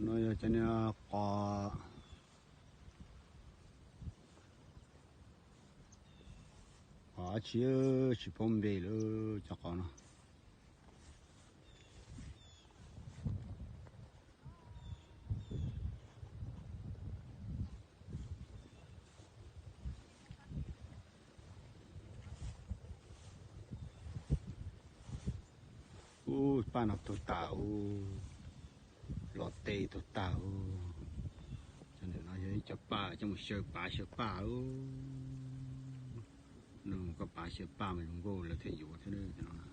No yog cov niag qos, qos dab tsi tsis paub npe lawm cov qos no. Ub, paj no tuag tas ub, los tes tuag tas ub. Cov ntawm no yog ib cov paj coj mus xyaw pav xyaw paj ub. No koj pav xyaw paj mas zoo nkauj lawv thiaj yuav thiab cov no.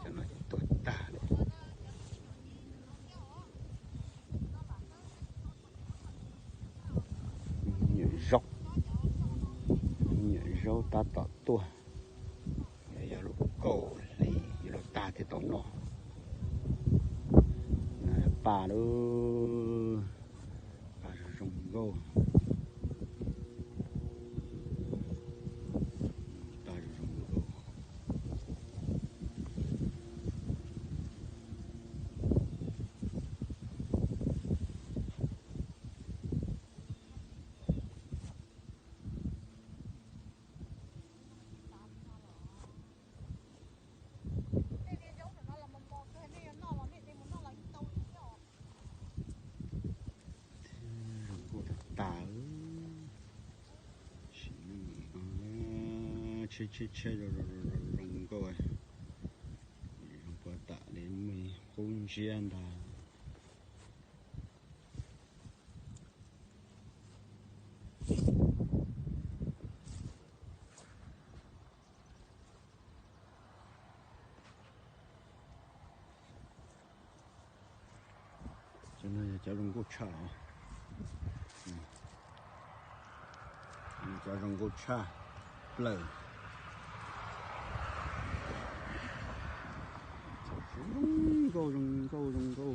Cov no ces tuag tag lawm. Nyuam zaub, nyuam zaub tab tom tuaj, yog lub kaum hli yuav luag tag thiaj tau noj. Paj lub, paj zoo zoo nkauj, paj zoo zoo nkauj. Zoo nkauj tag tas, sim neej no, tsheb tsheb tsheb zoo zoo nkauj, zoo puas tam li muaj qub ntsiab ntag. Cov no yog cov zoo nkauj tshaj os. Cov zoo nkauj tshaj plaws. Zoo nkauj, zoo nkauj, zoo nkauj.